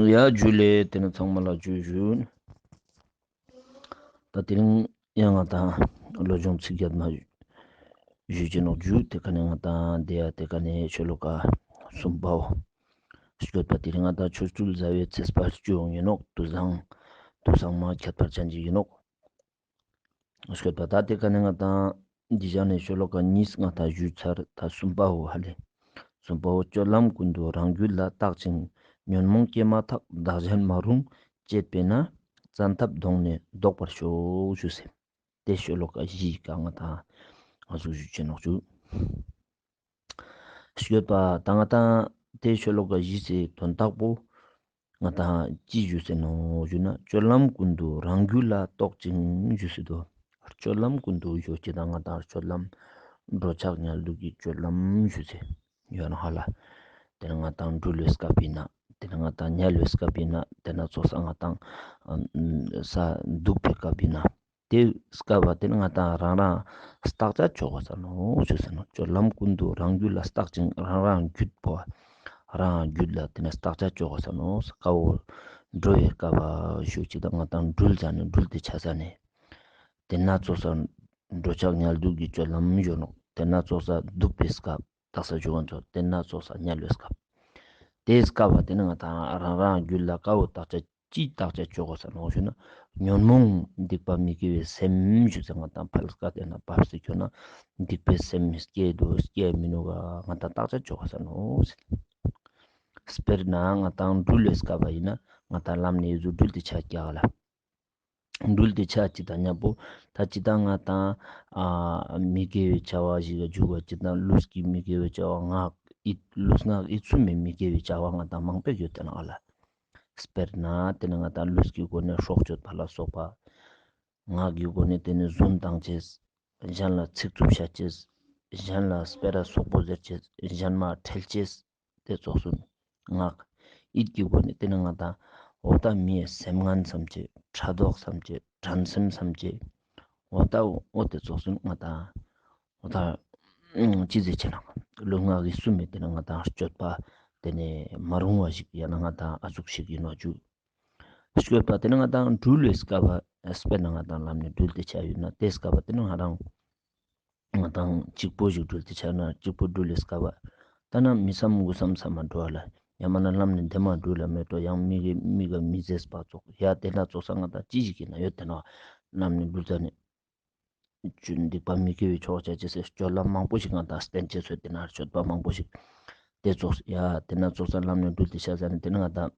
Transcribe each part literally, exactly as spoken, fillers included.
ཡ་ཇུ་ལེ། ཏེ་ནེ་ཚང་མ་ལ་ཇུ་ཞུ། ད་དེ་རིང་ཡང་ང་དང་བློ་སྦྱོང་ཚིག་བརྒྱད་མ་ཞུ་ཅེས་ནོག་ཞུ། ཏེ་ཀ་ནེ་ང་དང་དེ་ཡ་ཏེ་ཀ་ནེ་ཤོ་ལོ་ཀ་གསུམ་པའོ། སྐྱོད་པ་དེ་རིང་ང་དང་ཆོ་འཕྲུལ་ཟླ་བའི་ཚེས་པ་བཅུ་ཡོང་ཡིན་ནོག། དུས་བཟང་དུས་བཟང་མ་ཁྱད་པར་ཅན་ཞིག་ཡིན་ནོག། སྐྱོད་པ་ད་ཏེ་ཀ་ནེ་ང་དང་འདི་ཞག་ནེ་ཤོ་ལོ་ཀ་གཉིས་ང་དང་ཞུ་ཚར། ད་གསུམ་པའོ་ཧ་ལེ། གསུམ་པའོ། སྤྱོད་ལམ་ཀུན་ཏུ་རང་རྒྱུད་ལ། བརྟག་ཅིང་ཉོན་མོངས་སྐྱེས་མ་ཐག། བདག་གཞན་མ་རུངས་བྱེད་པས་ན། བཙན་ཐབས་གདོང་ནས་བཟློག་པར་ཤོག་ཞུས་སེ། ཏེ་ཤོ་ལོ་ཀ་བཞི་ཀ་ང་དང་ང་ཟུག་ཞུ་ཅེས་ནོག་ཞུ། སྐྱོད་པ་ད་ང་དང་ཏེ་ཤོ་ལོ་ཀ་བཞི་སི་དོན་དག་པོ་ང་དང་ཅི་ཞུས་སེ་ནོག་ཞུ་ན། སྤྱོད་ལམ་ཀུན་ཏུ་རང་རྒྱུད་ལ། རྟོག་ཅིང་ཞུས་སེ་དོ། སྤྱོད་ལམ་ཀུན་ཏུ་ཞུ་ཅེས་ད་ང་དང་སྤྱོད་ལམ་འགྲོ་འཆག་ཉལ་འདུག་གི་སྤྱོད་ལམ་ཞུས་སེ་ཡོད་ནོག་ཧ་ལེ། ཏེ་ནེ་ང་དང་འགྲུལ་བའི་སྐབས་ཡིན་ན། ཏེ་ནེ་ང་དང་ཉལ་བའི་སྐབས་ཡིན་ན། ཏེ་ནེ་ཚོགས་ས་ང་དང་ས་འདུག་པའི་སྐབས་ཡིན་ན། ཏེ་སྐབས་པ་ཏེ་ནེ་ང་དང་རང་རང་བརྟག་དཔྱད་ཅོ་གོས་ས་ནོག་ཞུས་སེ་ནོག། སྤྱོད་ལམ་ཀུན་ཏུ་རང་རྒྱུད་ལ། བརྟག་ཅིང་རང་རང་རྒྱུད་པོ་རང་རྒྱུད་ལ་ཏེ་ནེ་བརྟག་དཔྱད་ཅོ་གོས་ས་ནོག། ཀ་བོ་འགྲོ་བའི་སྐབས་པ་ཞུ་ཅེས་ད་ང་དང་འགྲུལ་ཟ་ནེ་འགྲུལ་ཏེ་ཆ་ཟ་ནེ། ཏེ་ནེ་ཚོགས་ས་འགྲོ་འཆག་ཉལ་འདུག་གི་སྤྱོད་ལམ་ཞུ་ནོག། ཏེ་ནེ་ཚོགས་ས་འདུག་པའི་སྐབས། དག་ས་ཞུ་གོས་ཚོགས། ཏེ་ནེ་ཚོགས་ས་ཉལ་བའི་སྐབས། ཏེ་སྐབས་པ་ཏེ་ནེ་ང་དང་རང་རང་རྒྱུད་ལ་ཀ་བོ་བརྟག་དཔྱད་ཅི་བརྟག་དཔྱད་ཅོ་གོས་ས་ནོག་ཞུ་ན། ཉོན་མོངས་སྡིག་པ་མི་དགེ་བའི་སེམས་ཞུ་ཅེས་ང་དང་ཕལ་སྐད་ཏེ་ནེ་བབས་སེ་ཁྱོད་ན་སྡིག་པའི་སེམས་སྐྱེ་འདུག་སྐྱེ་མི་འདུག་ག་ང་དང་བརྟག་དཔྱད་ཅོ་གོས་ས་ནོག། དཔེར་ན་ང་དང་འགྲུལ་བའི་སྐབས་པ་ཡིན་ན་ང་དང་ལམ་ནེ་ཡུལ་དུ་འགྲུལ་ཏེ་ཆ་ཀྱག་ལ། འགྲུལ་ཏེ་ཆ་ཅིག་དང་མཉམ་པོ་ད་ཅི་ད་ང་དང་ཨ་མི་དགེ་བའི་བྱ་བ་ཞིག་ལ་འཇུག་པ་ཅིག་དང་ལུས་ཀྱི་མི་དགེ་བའི་བྱ་བ་ངག་ཡིད་ལུས་ངག་ཡིད་གསུམ་མི་དགེ་བའི་བྱ་བ་ང་དང་མང་པོ་ཡོད་དེ་ནོག་ལེ། དཔེར་ན་ཏེ་ནེ་ང་དང་ལུས་ཀྱི་སྒོ་ནེ་སྲོག་གཅོད་པ་ལ་སོགས་པ། ངག་གི་སྒོ་ནེ་ཏེ་ནེ་རྫུན་བཏང་ཅེས། གཞན་ལ་ཚིག་རྩུབ་བཤད་ཅེས། གཞན་ལ་སྤེ་ར་སོག་པོ་ཟེར་ཅེས། གཞན་མ་ཁྲེལ་ཅེས། ཏེ་ཚོགས་སུ་ངག་ཡིད་ཀྱི་སྒོ་ནེ་ཏེ་ནེ་ང་དང་འོ་ད་མིའི་སེམས་ངན་བསམ་ཅེས། ཕྲག་དོག་བསམ་ཅེས། འགྲན་སེམས་བསམ་ཅེས། འོ་ད་འོ་ཏེ་ཚོགས་སུ་ང་དང་འོ་ད་ཅི་ཟེར་ཅེས་ན་ལུས་ངག་ཡིད་གསུམ་མི་ཏེ་ནེ་ང་དང་སྤྱོད་པ་ཏེ་ནེ་མ་རུང་བ་ཞིག་ཡང་ན་ང་དང་ཨ་ཟུག་ཞིག་ཡིན་ནོག་ཞུ། སྤྱོད་པ་ཏེ་ནེ་ང་དང་འགྲུལ་བའི་སྐབས་པ་དཔེར་ན་ང་དང་ལམ་ནེ་འགྲུལ་ཏེ་ཆ་ཡོད་ན་ཏེ་སྐབས་པ་ཏེ་ནེ་ང་རང་ང་དང་གཅིག་པོ་ཞིག་འགྲུལ་ཏེ་ཆ་ན་གཅིག་པོ་འགྲུལ་བའི་སྐབས་པ་ད་ན་མི་བསམ་དགུ་བསམ་ས་མ་འགྲོ་བ་ལ་ཡང་མ་ན་ལམ་ནེ་བདེ་མ་འགྲུལ་ལ་མེད་དོ་ཡང་མི་གི་མི་ག་མི་ཟེར་པ་ཚོགས་ཡ་ཏེ་ན་ཚོགས་ས་ང་དང་ཅི་ཞིག་ཡིན་ན་ཡོད་ཏེ་ནོག་ལམ་ནེ་འགྲུལ་ཟ་ནེ། ཅུང་སྡིག་པ་མི་དགེ་བའི་ཕྱོགས་ཆ་ཅེས་སི་སྤྱོད་ལམ་མང་པོ་ཞིག་ང་དང་བསྟན་ཅེས་སོ་ཏེ་ནེ་སྤྱོད་པ་མང་པོ་ཞིག་ཏེ་ཚོགས་ཡ་ཏེ་ནེ་ཚོགས་ས་ལམ་ནེ་འགྲུལ་ཏེ་ཆ་ཟ་ནེ་ཏེ་ནེ་ང་དང་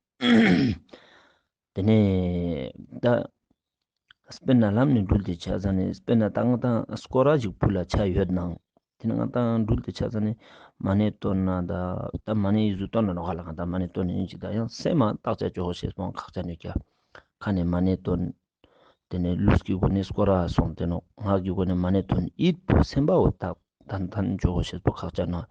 ཏེ་ནེ་ད་དཔེར་ན་ལམ་ནེ་འགྲུལ་ཏེ་ཆ་ཟ་ནེ་དཔེར་ན་ད་ང་དང་སྐོར་ར་ཞིག་ཕུལ་ལ་ཆ་ཡོད་ནང་ཏེ་ནེ་ང་དང་འགྲུལ་ཏེ་ཆ་ཟ་ནེ་མ་ཎི་བཏོན་ན་ད་ད་མ་ཎི་ཡི་ཟུག་བཏོན་ན་ནོག་ལེ། ང་དང་མ་ཎི་བཏོན་ནེ་ཡིན་ཅིག་ད་ཡང་སེམས་མ་བརྟག་དཔྱད་ཅོ་ཤེས་པོ་ཁག་ཅན་ཡོད་ཀྱག་ཁ་ནེ་མ་ཎི་བཏོན། ཏེ་ནེ་ལུས་ཀྱི་སྒོ་ནེ་སྐོར་ར་སོང་ཏེ་ནོག། ངག་གི་སྒོ་ནེ་མ་ཎི་བཏོན། ཡིད་པོ་སེམས་པ་བོ་ཏན་ཏན་ཅོ་ཤེས་པོ་ཁག་ཅན་ནོག།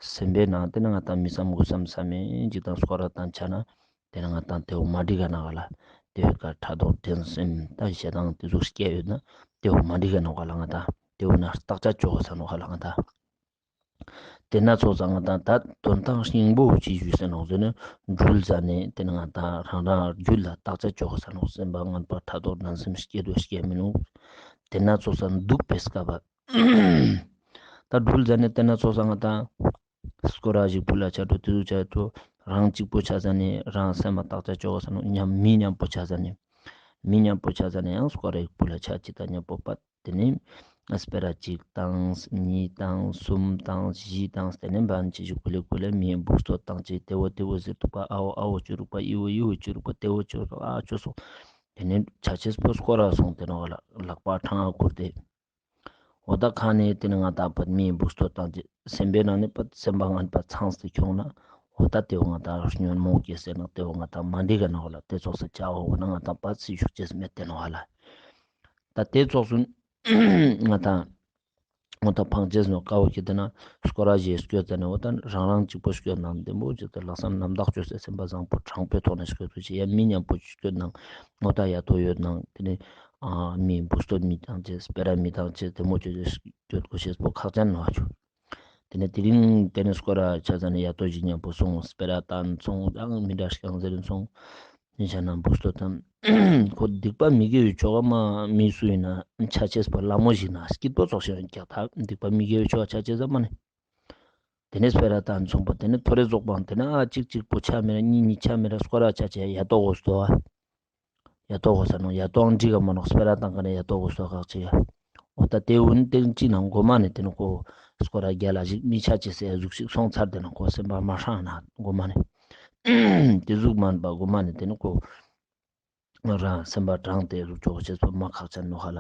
སེམས་པའི་ནང་ཏེ་ནེ་ང་དང་མི་བསམ་དགུ་བསམ་ས་མེད་ཅིག་དང་སྐོར་ར་བཏང་ཆ་ན་ཏེ་ནེ་ང་དང་ཏེ་བོ་མ་འགྲིག་ག་ནོག་ལེ། ཏེ་བོའི་ཀ་ཕྲག་དོག་འགྲན་སེམས་དང་ཞེ་སྡང་ཏེ་ཟུག་སྐྱེ་ཡོད་ན་ཏེ་བོ་མ་འགྲིག་ག་ནོག་ལེ། ང་དང་ཏེ་བོ་ན་བརྟག་དཔྱད་ཅོ་ས་ནོག་ལེ། ང་དང་ཏེ་ནེ་ཚོགས་ས་ང་དང་ད་དོན་དག་སྙིང་པོ་ཅི་ཞུས་ས་ནོག་ཟེར་ན་འགྲུལ་ཟ་ནེ་ཏེ་ནེ་ང་དང་རང་རང་རྒྱུད་ལ་བརྟག་དཔྱད་ཅོ་ས་ནོག། སེམས་པ་ངན་པ་ཕྲག་དོག་འགྲན་སེམས་སྐྱེ་དོ་སྐྱེ་མི་ནུག། ཏེ་ནེ་ཚོགས་ས་འདུག་པའི་སྐབས་པ་ད་འགྲུལ་ཟ་ནེ་ཏེ་ནེ་ཚོགས་ས་ང་དང་སྐོར་ར་ཞིག་ཕུལ་ལ་ཆ་འགྲོ་ཏེ་ཟུག་ཆ་འགྲོ་རང་གཅིག་པོ་ཆ་ཟ་ནེ་རང་སེམས་མ་བརྟག་དཔྱད་ཅོ་ས་ནོག། མཉམ་མི་མཉམ་པོ་ཆ་ཟ་ནེ་མི་མཉམ་པོ་ཆ་ཟ་ནེ་ཡང་སྐོར་ར་ཞིག་ཕུལ་ལ་ཆ་ཅིག་དང་མཉམ་པོ་པ། ཏེ་ནེ་སྤེ་ར་གཅིག་བཏང་གཉིས་བཏང་གསུམ་བཏང་བཞི་བཏང་ཏེ་ནེ་བན་ཅིག་ཞུ་ཀུ་ལེ་ཀུ་ལེ་མིའི་འབུག་སྟོད་བཏང་ཅིག་ཏེ་བོ་ཏེ་བོ་ཟེར་དུག་པ་ཨ་བོ་ཨ་བོ་ཅོ་རུག་པ་ཨི་བོ་ཨི་བོ་ཅོ་རུག་པ་ཏེ་བོ་ཅོ་རུག་ཨ་ཅོ་སོང་། ཏེ་ནེ་ཆ་ཅེས་པོ་སྐོར་ར་སོང་ཏེ་ནོག་ལེ། ལག་པ་འཕྲང་ང་ཁུར་ཏེ་འོ་ད་ཁ་ནེ་ཏེ་ནེ་ང་དང་པད་མིའི་འབུག་སྟོད་བཏང་ཅིག་སེམས་པའི་ནང་ནེ་པད་སེམས་པ་ངན་པ་ཚང་སྟེ་ཁྱོང་ན་འོ་ད་ཏེ་བོ་ང་དང་ཉོན་མོངས་སྐྱེ་ཟེར་ན་ཏེ་བོ་ང་དང་མ་འགྲིག་ག་ནོག་ལེ། ཏེ་ཚོགས་སུ་ཆ་འོ་ན་ང་དང་པད་སི་ཞུགས་ཅེས་མེད་ཏེ་ནོག་ལེ། ད་ཏེ་ཚོགས་སུ་ང་དང་འོ་ད་ཕང་ཅེས་ནོག་ཀ་བོ་ཁྱེད་ཏེ་ན་སྐོར་ར་ཞིག་སྐྱོད་ཟ་ནེ་འོ་ད་རང་རང་གཅིག་པོ་སྐྱོད་ནང་བདེ་མོ་ཅིག་ཏེ་ལྷག་བསམ་རྣམ་དག་ཅོས་ཏེ་སེམས་པ་བཟང་པོ་དྲང་པོའི་ཐོག་ནེ་སྐྱོད་དུ་ཅི་ཡ་མི་མཉམ་པོ་ཅིག་སྐྱོད་ནང་འོ་ད་ཡ་ཐོ་ཡོད་ནང་ཏེ་ནེ་ཨ་མིའི་འབུག་སྟོད་མི་བཏང་ཅེས་སྤེ་ར་མི་བཏང་ཅེས་བདེ་མོ་ཅོས་ཏེ་སྐྱོད་དགོས་ཤེས་པོ་ཁག་ཅན་ནོག་ཨ་ཅོ། ཏེ་ནེ་དེ་རིང་ཏེ་ནེ་སྐོར་ར་ཆ་ཟ་ནེ་ཡ་ཏོ་ཞིག་ཉམ་པོ་སོང་། སྤེ་ར་ཏང་སོང་། ཡང་མི་འདྲ་ཞིག་ཡང་ཟེར་སོང་། ཉེ་ཆ་ན་བུ་སྟོད་དང་ཁོ་སྡིག་པ་མི་དགེ་བའི་ཆོ་ག་མ་མི་སུ་ཡིན་ན་ཆ་ཅེས་པ་ལ་མོ་ཞིག་ན་སྐྱིད་པོ་ཙོགས་ཤིག་ཡོད་ཀྱག། ད་སྡིག་པ་མི་དགེ་བའི་ཆོ་ག་ཆ་ཅེས་ཟ་མ་ནེ། ཏེ་ནེ་སྤེ་ར་ཏང་སོང་པ་ཏེ་ནེ་ཐོ་རེ་རྫོགས་པའང་ཏེ་ནེ་ཨ་གཅིག་གཅིག་པོ་ཆ་མེད་ར་གཉིས་གཉིས་ཆ་མེད་ར་སྐོར་ར་ཆ་ཅེས་ཡ་ཏོ་གོས་ཏོ། ཡ་ཏོ་གོས་ས་ནོག། ཡ་ཏོའང་འགྲིག་ག་མ་ནོག། སྤེ་ར་ཏང་ཀ་ནེ་ཡ་ཏོ་གོས་ཏོ་ཁག་ཅིག་ཡ། འོ་ད་ཏེ་འུན་ཏེ་ཅི་ན་གོ་མ་ནེ་ཏེ་ནེ་ཁོ་སྐོར་ར་རྒྱལ་ལ་ཞིག་མི་ཆ་ཅེས་ཟེར་ཟུག་ཞིག་སོང་ཚར་ཏེ་ནེ་ཁོ་སེམས་པ་མ་ཧྲང་ན་གོ་མ་ནེ། ཏེ་ཟུག་མན་པ་གོ་མ་ནེ་ཏེ་ནེ་ཁོ་རང་སེམས་པ་དྲང་ཏེ་ཟུག་ཆོག་ཅེས་པོ་མ་ཁག་ཅན་ནོག་ཧ་ལ།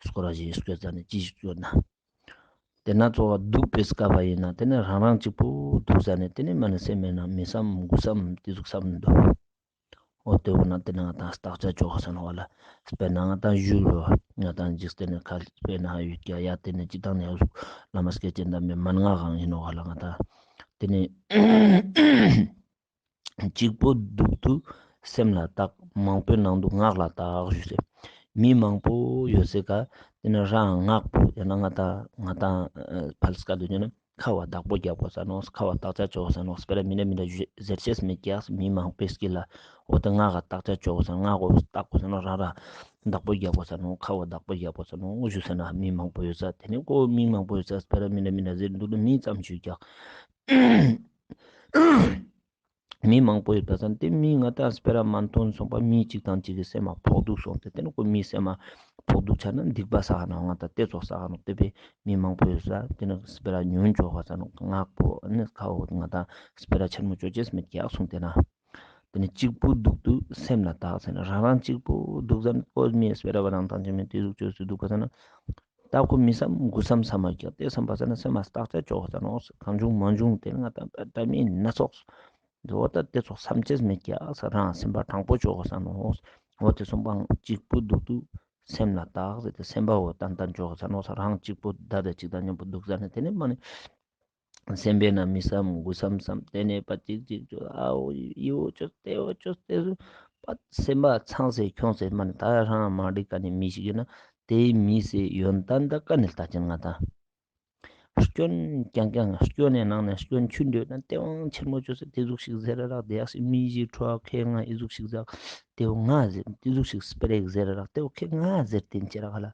སྐོར་ར་ཞིག་སྐྱོད་ཟ་ནེ་ཅི་ཞིག་སྐྱོད་ན། ཏེ་ན་ཚོགས་སྡུག་པའི་སྐབས་པ་ཡིན་ན་ཏེ་ནེ་རང་རང་གཅིག་པོ་སྡུག་ཟ་ནེ་ཏེ་ནེ་མ་ནེ་སེམས་མེད་ན་མི་བསམ་དགུ་བསམ་ཏེ་ཟུག་བསམ་འདུག། འོ་ཏེ་འོ་ན་ཏེ་ནེ་ང་ཏང་བརྟག་དཔྱད་ཅོ་ག་ས་ནོག་ཧ་ལ། སྤེར་ན་ང་ཏང་ཞུ་ལོ། ང་ཏང་འཇིག་རྟེན་ནི་ཁ་སྤེར་ན་ཡོད་ཀྱག་ཡ་ཏེ་ནེ་ཅི་ཏང་ནེ་ཡོད་བླ་མ་སྐྱེས་ཆེན་དམ་པའི་མན་ངག་གང་ཡིན་ནོག་ཧ་ལ། ང་ཏང་ཏེ་ནེ་གཅིག་པོ་སྡུག་ཏུ་སེམས་ལ་བརྟག། མང་པོའི་ནང་དུ་ངག་ལ་བརྟག་ཞུས་ཏེ། མི་མང་པོ་ཡོད་སའི་ཀ་ཏེ་ནེ་རང་ངག་པོ་ཡང་ན་ང་ཏང་ང་ཏང་ཕལ་སྐད་དུ་ཉོན་ན། ཁ་བ་བདག་པོ་རྒྱབ་གོས་ས་ནོག། ཁ་བ་བརྟག་དཔྱད་ཅོ་གོས་ས་ནོག། སྤེ་ར་མི་འདྲ་མི་འདྲ་ཟེར་ཅེས་མེད་ཀྱག། མི་མང་པོའི་སྐད་ལ་འོ་ཏེ་ངག་ག་བརྟག་དཔྱད་ཅོ་གོས་ས་ནོག། ངག་གོ་བརྟག་གོས་ས་ནོག། རང་རང་བདག་པོ་རྒྱབ་གོས་ས་ནོག། ཁ་བ་བདག་པོ་རྒྱབ་གོས་ས་ནོག་ཞུ་ཟེར་ན། མི་མང་པོ་ཡོད་ས་ཏེ་ནེ་ཁོ་མི་མང་པོ་ཡོད་ས་སྤེ་ར་མི་འདྲ་མི་འདྲ་ཟེར་འདུག་ལ་མི་ཙམ་ཞིག་ཀྱག། མི་མང་པོ་ཡོད་པ་ཙང་ཏེ་མི་ང་ཏང་སྤེ་ར་མ་མཐོང་སོང་པ་མི་གཅིག་དང་གཅིག་གི་སེམས་མ་ཕོག་ཐུག་སོང་སྟེ་ཏེ་ནེ་ཁོ་མི་སེམས་མ་ཕོག་ཐུག་ཆ་ན་སྡིག་པ་བསགས་ནོག། ང་ཏང་ཏེ་ཙོགས་བསགས་ནོག། ཏེ་བས་མི་མང་པོ་ཡོད་ས་ཏེ་ནེ་སྤེ་ར་ཉུང་ཅོ་གོས་ས་ནོག། ངག་པོ་ཨ་ནི་ཁ་འོ་ང་ཏང་སྤེ་ར་ཆེན་མོ་ཅོ་ཅེས་མེད་ཀྱག་སོང་ཏེ་ན། ཏེ་ནེ་གཅིག་པོ་སྡུག་ཏུ་སེམས་ལ་བརྟག་ཟེར་ན་རང་རང་གཅིག་པོ་སྡུག་ཟ་ནེ་ཁོ་མི་སྤེ་ར་བ་རང་དང་ཅི་མེད་ཏེ་ཟུག་ཅོས་སུ་སྡུག་ག་ཟ་ན། ད་ཁོ་མི་བསམ་དགུ་བསམ་བསམ་མ་ཀྱག། ཏེ་བསམ་པ་ཟ་ན་སེམས་མ་བརྟག་དཔྱད་ཅོ་གོས་ས་ནོག། གང་བྱུང་མང་བྱུང་ཏེ་ནེ་ང་ཏང་འདྲ་མིན་སྣ་ཚོགས། འོ་ད་ཏེ་ཙོགས་བསམ་ཅེས་མེད་ཀྱག་ས་རང་སེམས་པ་དྲང་པོ་ཅོ་གོས་ས་ནོག། འོ་ཏེ་སོང་པའང་གཅིག་པོ་སྡུག་ཏུ་སེམས་ལ་བརྟག་ཟེར་ཏེ་སེམས་པ་འོ་ཏན་ཏན་ཅོ་གོས་ས་ནོག། ས་རང་གཅིག་པོ་ད་ད་གཅིག་དང་མཉམ་པོ་སྡུག་ཟ་ནེ་ཏེ་ནེ་མ་ནེ་སེམས་པའི་ནང་མི་བསམ་དགུ་བསམ་བསམ་ཏེ་ནེ་པ་གཅིག་གཅིག་ཅོ་ཨ་འོ་ཡི་འོ་ཅོས་ཏེ་འོ་ཅོས་ཏེ་ཟུག་པ་སེམས་པ་ཚང་སེ་ཁྱོང་སེ་མ་ནེ་ད་རང་མ་འགྲིག་ཀ་ནེ་མི་ཞིག་ཡོད་ན་ཏེའི་མི་སེ་ཡོན་ཏན་ད་ཀ་ནེ་ལྟ་ཅན་ང་ཏང་། སྐྱོན་རྐྱང་རྐྱང་སྐྱོན་ནེ་ནང་ནེ་སྐྱོན་ཆུད་འགྲོ་ན་ཏེ་བོ་ཆེན་མོ་ཅོས་སེ་ཏེ་ཟུག་ཞིག་ཟེར་ར་རག། ཏེ་ཡག་ཞིག་མི་ཞིག་ཁྲོ་བ་ཁེ་ང་ཨི་ཟུག་ཞིག་ཟེར་ཏེ་བོ་ང་ཟེར་ཏེ་ཟུག་ཞིག་སྤེ་ར་ཞིག་ཟེར་ར་རག། ཏེ་བོ་ཁེ་ང་ཟེར་ཏེན་ཅི་རག་ལ་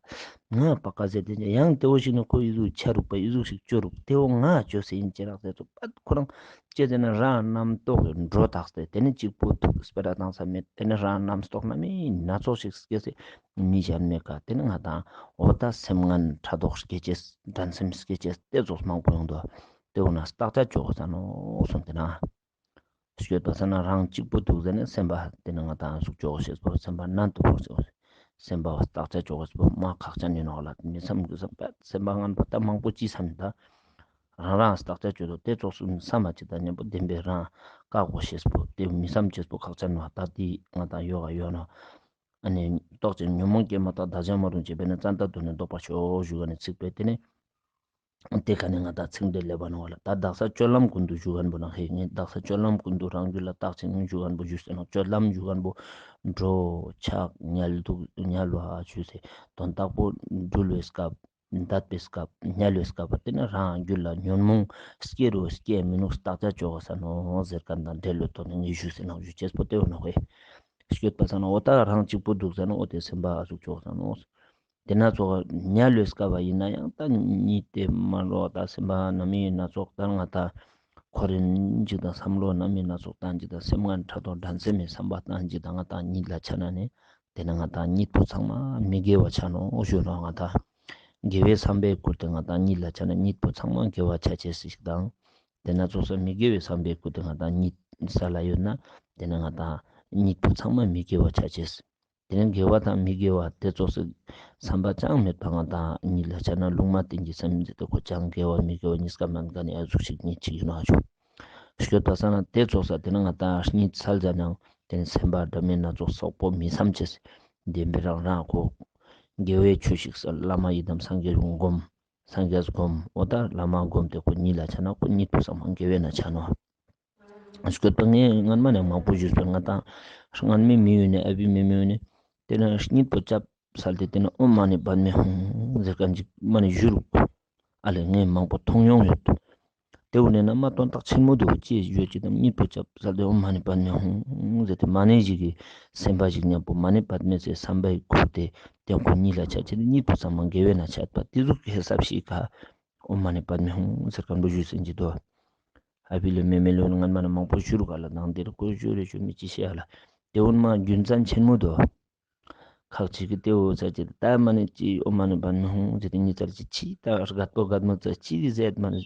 ང་པ་ཀ་ཟེར་ཏེན་ཅི་ཡང་ཏེ་བོ་ཞིག་ནི་ཁོ་ཨི་ཟུག་ཆ་རུག་པ་ཨི་ཟུག་ཞིག་ཅོ་རུག་ཏེ་བོ་ང་ཅོས་སེ་ཨིན་ཅི་རག་ཟེར་ཏོ་པ་ཁོ་རང་ཅི་ཟེར་ན་རང་རྣམ་རྟོག་གི་འགྲོ་ཐག་སྟེ་ཏེ་ནེ་གཅིག་པོ་ཐུག་སྤེ་ར་བཏང་ས་མེད། ཏེ་ནེ་རང་རྣམ་རྟོག་སྣ་མིན་སྣ་ཚོགས་ཤིག་སྐྱེས་སེ་མི་གཞན་མེད་ཀ་ཏེ་ནེ་ང་ཏང་འོ་ད་སེམས་ངན་ཕྲག་དོག་སྐྱེ་ཅེས་འགྲན་སེམས་སྐྱེ་ཅེས་ཏེ་ཙོགས་མང་པོ་ཡོང་དོ། ཏེ་འོ་ན་བརྟག་དཔྱད་ཅོ་གོས་ས་ནོག་གསུངས་ཏེ་ན། སྤྱོད་པ་ས་ན་རང་གཅིག་པོ་འདུག་ཟེར་ནས་སེམས་པ་ཏེ་ནེ་ང་ཏང་ཟུག་ཅོ་གོས་ཤེས་པོ་སེམས་པ་ནན་དུ་བོར་ཅེས་པོ་སེམས་པ་བརྟག་དཔྱད་ཅོ་གོས་པོ་མ་ཁག་ཅན་ཡིན་ནོག་ལ། མི་བསམ་དགུ་བསམ་པ་སེམས་པ་ངན་པོ་ད་མང་པོ་ཅི་བསམ་ད་རང་རང་བརྟག་དཔྱད་ཅོ་དོ་ཏེ་ཙོགས་སུ་བསམ་མ་ཅིག་དང་མཉམ་པོ་བདེན་པའི་རང་བཀག་གོ་ཤེས་པོ་ཏེ་མི་བསམ་ཅེས་པོ་ཁག་ཅན་ནོག་ད་ཏེ་ང་ཏང་ཡོ་ག་ཡོད་ནོག་ཨ་ནི་རྟོག་ཅིང་ཉོན་མོངས་སྐྱེས་མ་ཐག་བདག་ཅག་མ་རུངས་བྱས་པས་ན་བཙན་དང་བསྡུར་ནས་བཟློག་པར་ཤོག་ཞུ་ག་ནི་ཚིག་པས་ཏེ་ནེ། ཏེ་ཀ་ནེ་ང་ཏང་ཚིག་འདི་ལེབ་བ་ནོག་ལ། ད་དག་ས་སྤྱོད་ལམ་ཀུན་ཏུ་ཞུ་མཁན་པོ་ནང་ཧེ་ངས་དག་ས་སྤྱོད་ལམ་ཀུན་ཏུ་རང་རྒྱུད་ལ་བརྟག་ཅིང་ཞུ་མཁན་པོ་ཞུས་ཟེར་ན་སྤྱོད་ལམ་ཞུ་མཁན་པོ་འགྲོ་ཆགས་ཉལ་འདུག་ཉལ་བ་ཞུས་ཟེར་དོན་དག་པོ་འགྲུལ་བའི་སྐབས་འདད་པའི་སྐབས་ཉལ་བའི་སྐབས་པ་ཏེ་ནེ་རང་རྒྱུད་ལ་ཉོན་མོངས་སྐྱེ་རུ་སྐྱེ་མི་ནུག་བརྟག་དཔྱད་ཅོ་གོས་ས་ནོག་ཟེར་མཁན་དང་འབྲེལ་ལོ་ཏོ་ནེ་ངས་ཞུས་ཟེར་ན་ཞུ་ཅེས་པོ་ཏེ་བོ་ནོག་ཧེ། སྤྱོད་པ་ས་ན་འོ་ད་རང་གཅིག་པོ་འདུག་ཟེར་ན་འོ་ཏེ་སེམས་པ་ཨ་ཟུག་ཅོ་གོས་ས་ནོག་ཏེ་ན་ཚོགས་ཉལ་བའི་སྐབས་པ་ཡིན་ན་ཡང་ད་གཉིད་དེ་མ་ལོག་ད་སེམས་པ་ནམ་ཡིན་ན་ཚོགས་ད་ང་ད་ཁོ་རེ་ཅིག་དང་བསམ་བློ་ནམ་ཡིན་ན་ཚོགས་ད་ཅིག་དང་སེམས་ངན་ཕྲག་དོག་འགྲན་སེམས་མེད་བསམ་པ་ད་ཅིག་དང་ང་ད་གཉིད་ལ་ཆ་ན་ནི་ཏེ་ནེ་ང་ད་གཉིད་པོ་ཚང་མ་མི་དགེ་བ་ཆ་ནོག་ཞུ་ནོག་ང་ད་དགེ་བའི་བསམ་པས་བསྐུལ་ཏེ་ང་ད་གཉིད་ལ་ཆ་ན་གཉིད་པོ་ཚང་མ་དགེ་བ་ཆ་ཅེས་ཞིག་དང་ཏེ་ན་ཚོགས་ས་མི་དགེ་བའི་བསམ་པས་བསྐུལ་ཏེ་ང་ད་གཉིད་ས་ལ་ཡོད་ན་ཏེ་ནེ་ང་ད་གཉིད་པོ་ཚང་མ་མི་དགེ་བ་ཆ་ཅེས། ཏེ་ནེ་དགེ་བ་དང་མི་དགེ་བ་ཏེ་ཙོགས་སི་བསམ་པ་ཅང་མེད་པ་ང་ཏང་གཉིད་ལ་ཆ་ན་ལུང་མ་བསྟན་གྱི་སེམས་ཟེར་ཏེ་ཁོ་ཅང་དགེ་བ་མི་དགེ་བ་གཉིས་ཀ་མན་ཀ་ནེ་ཨ་ཟུག་ཞིག་གཉིད་ཅིག་ཡིན་ནོག་ཞུ། སྤྱོད་པ་ས་ན་ཏེ་ཙོགས་ས་ཏེ་ནེ་ང་ཏང་གཉིད་སལ་ཟ་ནའང་ཏེ་ནེ་སེམས་པ་འདྲ་མིན་སྣ་ཚོགས་སོག་པོ་མི་བསམ་ཅེས་བདེན་པའི་རང་རང་ཁོ་དགེ་བའི་ཆོས་ཤིག་སལ་བླ་མ་ཡི་དམ་སངས་རྒྱས་སྒོམ་སངས་རྒྱས་སྒོམ་འོ་ད་བླ་མ་སྒོམ་ཏེ་ཁོ་གཉིད་ལ་ཆ་ན་ཁོ་གཉིད་པོ་ཚང་མ་དགེ་བའི་ནང་ཆ་ནོག་སྤྱོད་པ་ངས་སྔན་མ་ནས་མང་པོ་ཞུས་པས་ང་ཏང་སྔན་མའི་མི་ཡུལ་ནས་ཨ་བི་མི་མི་ཡུལ་ནས་ཏེ་ནེ་གཉིད་པོ་ཅབ་སལ་ཏེ་ཏེ་ནེ་ཨོཾ་མ་ཎི་པདྨེ་ཧཱུྃ་ཟེར་མཁན་ཅིག་མ་ནེ་ཞུ་རུག་ཨ་ལེ་ངས་མང་པོ་མཐོང་མྱོང་ཡོད། ཏེ་བོ་ནེ་ན་མ་དོན་དག་ཆེན་མོ་དུག་ཅི་ཡོད་ཅི་དང་གཉིད་པོ་ཆབ་ས་ཏེ་ཨོཾ་མ་ཎི་པདྨེ་ཧཱུྃ་ཟེར་ཏེ་མ་ཎི་ཞིག་གི་སེམས་པ་ཞིག་ཉམ་པོ་མ་ཎི་པདྨེ་ཟེར་བསམ་པའི་ཁུར་ཏེ་ཏེ་ཁོ་གཉིད་ལ་ཆ་ཅེས་ཏེ་གཉིད་པོ་ཚང་མ་དགེ་བའི་ནང་ཆ་ཅེས་པ་ཏེ་ཟུག་གི་ཧེ་སབ་ཤིག་ག་ཨོཾ་མ་ཎི་པདྨེ་ཧཱུྃ་ཟེར་ཁན་བོ་ཞུས་ཟིན་ཅི་དོ། ཨ་བི་ལོ་མེ་མེ་ལོ་ནི་ངན་མ་ན་མང་པོ་ཞུ་རུག་ག་ལ་དང་ཏེ་རུ་ཁོ་ཞུ་རེ་ཞུ་མི་ཅི་ཤེས་ཨ་ལ། ཏེ་འོ་ན་མ་རྒྱུ་མཚན་ཆེན་མོ་དོ། ཁག་ཅིག་གི་ཏེ་འོ་ཚ་ཅི་ད་མ་ནེ་ཅི་ཨོཾ་མ་ཎི་པདྨེ་ཧཱུྃ་ཟེར་ཏེ་ཉི་ཚར་ཅི་ཅི་ད་རྒད་པོ་རྒད་མོ་ཚ་ཅི་གི་ཟེར་མ་ནེ་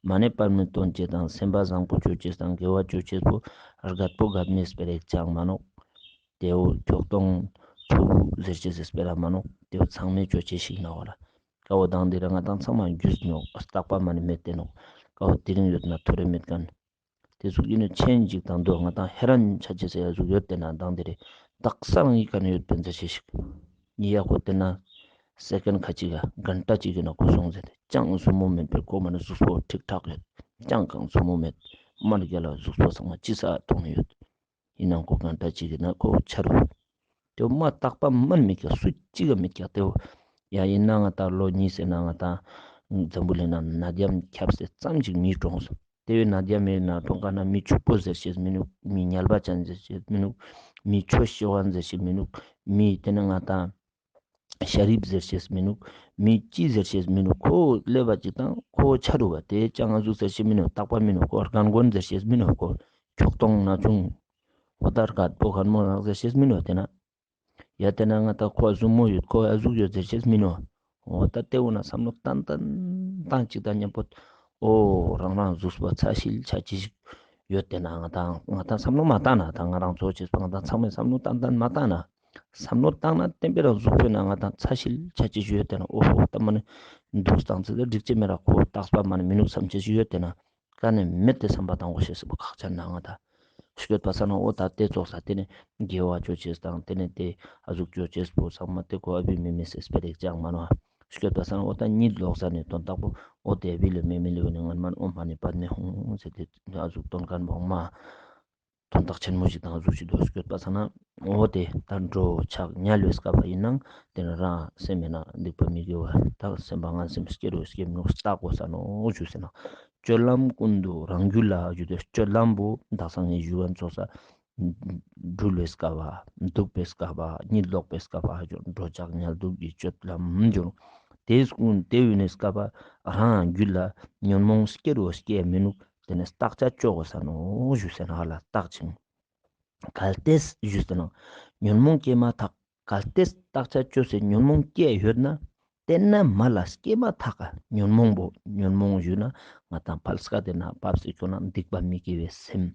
མ་ཎི་པདྨེ་དོན་ཅེས་དང་སེམས་པ་བཟང་པོ་ཅོ་ཅེས་དང་དགེ་བ་ཅོ་ཅེས་པོ་རྒད་པོ་རྒད་མོའི་སྤེ་ར་ཅང་མ་ནོག། ཏེ་འོ་ཁྱོག་ཐོང་ཕྲུ་གུ་ཟེར་ཅེས་སི་སྤེ་ར་མ་ནོག། ཏེ་འོ་ཚང་མས་ཅོ་ཅེས་ཤིག་ནོག་ལ། ཀ་བོ་དང་ཏེ་ར་ང་དང་ཚང་མ་རྒྱུས་ནོག་རྟག་པ་མ་ནེ་མེད་དེ་ནོག། ཀ་བོ་དེ་རིང་ཡོད་ན་ཐོ་རེ་མེད་ཁན། ཏེ་ཟུག་ཨིན་ནོག་ཆེན་ཅིག་དང་དོ་ང་དང་ཧེ་རན་ཆ་ཅེས་སི་ཡ་ཟུག་ཡོད་དེ་ན་དང་ཏེ་རེ་དག་ས་རང་ཡི་ཀ་ནེ་ཡོད་པེན་ཟེར་ཤེས་ཤིག། ཉི་ཡ་ཁོ་ཏེ་ན་སེ་ཀེན་ཁ་ཅིག་ག་གན་ཊ་ཅིག་གི་ནང་ཁོ་སོང་ཟེར་ཏེ་ཅང་ཟུག་མོ་མེད་པའི་ཁོ་མ་ནེ་ཟུགས་པོ་ཁྲིག་ཁྲག་ཡོད། ཅང་གང་ཟུག་མོ་མེད། མ་ནེ་རྒྱལ་ལ་ཟུགས་པོ་ཚང་མ་ཅི་ས་ཐོང་ནེ་ཡོད། ཨིན་ནའང་ཁོ་གན་ཊ་ཅིག་གི་ནང་ཁོ་ཆ་རུག། ཏེ་བོ་མ་རྟག་པ་མ་ནེ་མེད་ཀྱག་སུ་ཅིག་ག་མེད་ཀྱག་ཏེ་བོ། ཡ་ཨིན་ན་ང་དང་ལོ་ཉིས་ཟེར་ན་ང་དང་འཛམ་བུ་གླིང་ན་ནད་ཡམས་ཁྱབ་སྟེ་ཙམ་ཅིག་མི་གྲོངས་སོང་། ཏེ་བོའི་ནད་ཡམས་མེད་ན་གྲོངས་ཀ་ན་མི་ཕྱུག་པོ་ཟེར་ཤེས་མི་ནུག། མི་ཉལ་བ་ཅན་ཟེར་ཤེས་མི་ནུག། མི་ཆོས་ཤེས་པ་ཟེར་ཤེས་མི་ནུག། མི་ཏེ་ནེ་ང་དང་ཤ་རིབ་ཟེར་ཤེས་མི་ནུག། མི་ཅི་ཟེར་ཤེས་མི་ནུག། ཁོ་ལེབ་བ་ཅིག་དང་ཁོ་ཆ་རུག་པ་ཏེ་ཅང་ཨ་ཟུག་ཟེར་ཤེས་མི་ནུག། རྟག་པ་མི་ནུག། ཁོ་རྒན་རྒོན་ཟེར་ཤེས་མི་ནུག། ཁོ་ཁྱོག་ཐོང་ན་ཆུང་འོ་ད་རྒད་པོ་རྒན་མོ་རང་ཟེར་ཤེས་མི་ནུག། ཏེ་ན་ཡ་ཏེ་ན་ང་དང་ཁོ་ཨ་ཟུག་མོ་ཡོད་ཁོ་ཨ་ཟུག་ཡོད་ཟེར་ཤེས་མི་ནུག། འོ་ད་ཏེ་འོ་ན་བསམ་བློ་ཏན་ཏན་བཏང་ཅིག་དང་ཉམ་པོ་འོ་རང་རང་ཟུགས་པོ་ཚ་ཤིལ་ཆ་ཅི་ཞིག་ཡོད་དེ་ན་ང་དང་ང་དང་བསམ་བློ་མ་བཏང་ན་ད་ང་རང་ཚོ་ཅེས་པ་ང་དང་ཚང་མས་བསམ་བློ་ཏན་ཏན་མ་བཏང་ན་བསམ་བློ་བཏང་ན་བསྟན་པའི་རང་ཟུགས་པོའི་ནང་ང་དང་ཚ་ཤིལ་ཆ་ཅི་ཞིག་ཡོད་དེ་ན་འོ་ཧོ་ད་མ་ནེ་འདུག་སྟངས་ཚེ་ད་འགྲིག་ཅེས་མེད་ར་ཁོ་རྟག་པ་མ་ནེ་མི་ནུག་བསམ་ཅེས་ཞིག་ཡོད་དེ་ན། ཀ་ནེ་མེད་དེ་བསམ་པ་བཏང་དགོས་ཤེས་སི་བོ་ཁག་ཅན་ན་ང་དང་། སྐྱོད་པ་ས་ན་འོ་ད་ཏེ་ཙོགས་ས་ཏེ་ནེ་དགེ་བ་ཅོ་ཅེས་དང་ཏེ་ནེ་ཏེ་ཨ་ཟུག་ཅོ་ཅེས་པོ་ཚང་མ་ཏེ་ཁོ་ཨ་བི་མེ་མེ་སེ་སྤེ་ར་ཅང་མ་ནོག། སྐྱོད་པ་ས་ན་འོ་ད་གཉིད་ལོག་ས་ནེ་དོན་དག་པོ་འོ་ཏེ་ཨ་བི་ལོ་མེ་མེ་ལོ་ནི་ངན་མ་ནེ་ཨོཾ་མ་ཎི་པདྨེ་ཧཱུྃ་ཟེར་ཏེ་ཨ་ཟུག་དོན་ཁན་བོ་མ་དོན་དག་ཆེན་མོ་ཞིག་དང་ཨ་ཟུག་ཞིག་དོ་སྐྱོད་པ་ས་ན། འོ་ཏེ་ད་འགྲོ་འཆག་ཉལ་བའི་སྐབས་པ་ཨིན་ནའང་ཏེ་ནེ་རང་སེམས་མེད་ན་སྡིག་པ་མི་དགེ་བ་ད་སེམས་པ་ངན་སེམས་སྐྱེ་རུ་སྐྱེ་མི་ནུག་ལྟ་དགོས་ས་ནོག་ཞུ་ཟེར་ན། སྤྱོད་ལམ་ཀུན་ཏུ་རང་རྒྱུད་ལ་ཞུ་དོ། སྤྱོད་ལམ་བོ་དག་ས་ངའི་ཞུ་བ་ཚོགས་ས་འགྲུལ་བའི་སྐབས་པ་འདུག་པའི་སྐབས་པ་གཉིད་ལོག་པའི་སྐབས་པ་འགྲོ་འཆག་ཉལ་འདུག་གི་སྤྱོད་ལམ་འཇོག་ཏེ་ཀུན་ཏེ་ཡོད་ནི་སྐབས་པ་རང་རྒྱུད་ལ་ཉོན་མོངས་སྐྱེ་རུ་སྐྱེ་མི་ནུག། ཏེ་ནེ་བརྟག་དཔྱད་ཅོ་དགོས་ས་ནོག་ཞུ་ཟེར་ན་ཧ་ལ་བརྟག་ཅིང་། གལ་ཏེ་ཞུས་ཏེ་ན་ཉོན་མོངས་སྐྱེས་མ་ཐག། གལ་ཏེ་བརྟག་དཔྱད་ཅོས་སེ་ཉོན་མོངས་སྐྱེས་ཡོད་ན་ཏེ་ན་མ་ལ་སྐྱེས་མ་ཐག་ག་ཉོན་མོངས་པོ་ཉོན་མོངས་ཞུས་ན་ང་དང་ཕལ་སྐད་དེ་ན་བབས་སེ་ཁྱོད་ན་སྡིག་པ་མི་དགེ་བའི་སེམས་